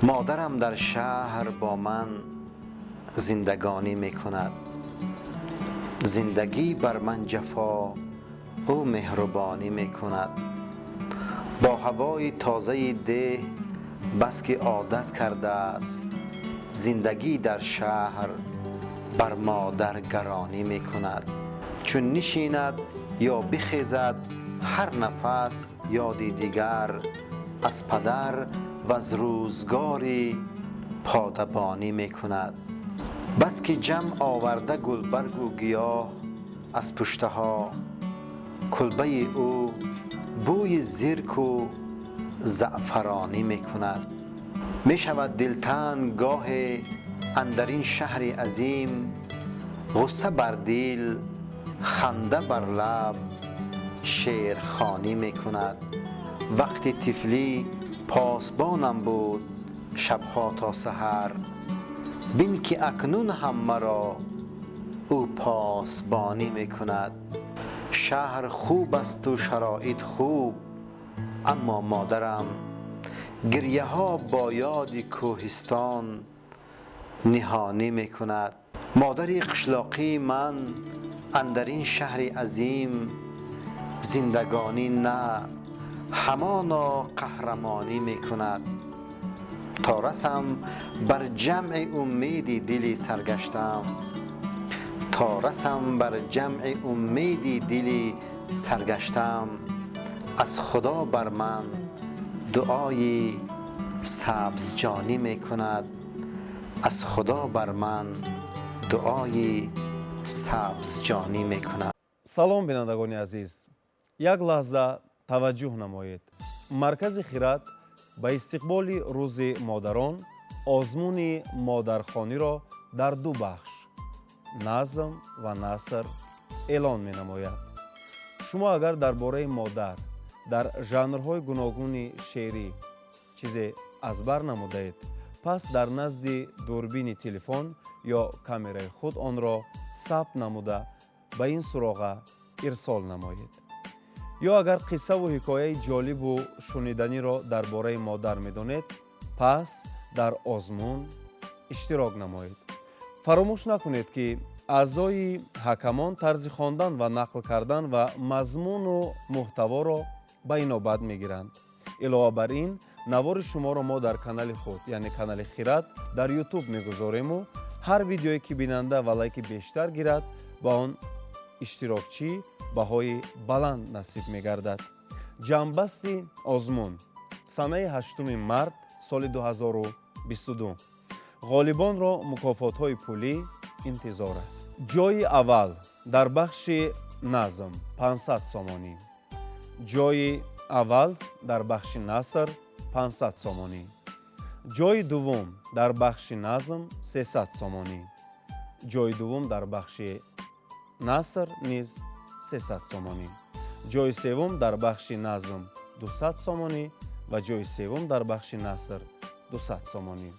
Модарам дар шаҳр бо ман зиндагонӣ мекунад. Зиндагӣ бар ман ҷафо, ӯ меҳрубонӣ мекунад. Бо ҳавои тозаи деҳ бас ки одат кардааст, зиндагӣ дар шаҳр бар модар гаронӣ мекунад. Чун нишинад ё бихезад, ҳар нафас ёди дигар аз падар ва аз рӯзгори подабонӣ мекунад. Бас ки ҷамъ оварда гулбаргу гиёҳ аз пуштаҳо, кулбаи ӯ бӯи зирку заъфаронӣ мекунад. Мешавад дилтанг гоҳе андар ин шаҳри азим, ғусса бар дил, ханда бар лаб, шеърхонӣ мекунад. Вақти тифлӣ посбонам буд шабҳо то саҳар, бин ки акнун ҳам маро ӯ посбонӣ мекунад. Шаҳр хуб асту шароит хуб, аммо модарам гирьяҳо бо ёди кӯҳистон ниҳонӣ мекунад. Модари қишлоқии ман андар ин шаҳри азим зиндагонӣ на, ҳамоно қаҳрамонӣ мекунад. То расам бар ҷамъи умеди дили саргаштам, то расам бар ҷамъи умеди дили саргаштам, аз Худо бар ман дуои сабзҷонӣ мекунад. Аз Худо бар ман дуои сабзҷонӣ мекунад. Салом, бинандагони азиз! Як лаҳза таваҷҷӯҳ намоед. Маркази «Хирад» ба истиқболи Рӯзи модарон озмуни модархониро дар ду бахш, назм ва наср, эълон менамояд. Шумо агар дар бораи модар дар жанрҳои гуногуни шеърӣ чизе аз бар намудаед, пас дар назди дурбини телефон ё камераи худ онро сабт намуда, ба ин суроға ирсол намоед. Ё агар қиссаву ҳикояи ҷолибу шуниданиро дар бораи модар медонед, пас дар озмун иштирок намоед. Фаромӯш накунед, ки аъзои ҳакамон тарзи хондан ва нақл кардан ва мазмуну муҳтаворо ба инобат мегиранд. Илова бар ин, навори шуморо мо дар канали худ, яъне канали «Хирад» дар Ютуб мегузорему ҳар видеое ки бинанда ва лайки бештар гирад, ба он иштирокчӣ баҳои баланд насиб мегардад. Ҷамъбасти озмун санаи 8 март соли 2022. Ғолибонро мукофотҳои пулӣ интизор аст. Ҷойи аввал дар бахши назм 500 сомонӣ, ҷойи аввал дар бахши наср 500 сомонӣ, ҷойи дуввум дар бахши назм 300 сомонӣ, ҷойи дуввум дар бахши наср низ 300 сомонӣ, ҷойи севум дар бахши назм 200 сомонӣ ва ҷойи севум дар бахши наср 200 сомонӣ.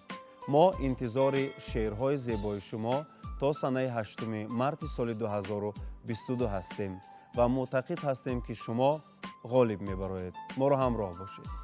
Мо интизори шеърҳои зебои шумо то санаи 8 марти соли 2022 ҳастем ва мӯътақид ҳастем, ки шумо ғолиб мебароед. Моро ҳамроҳ бошед.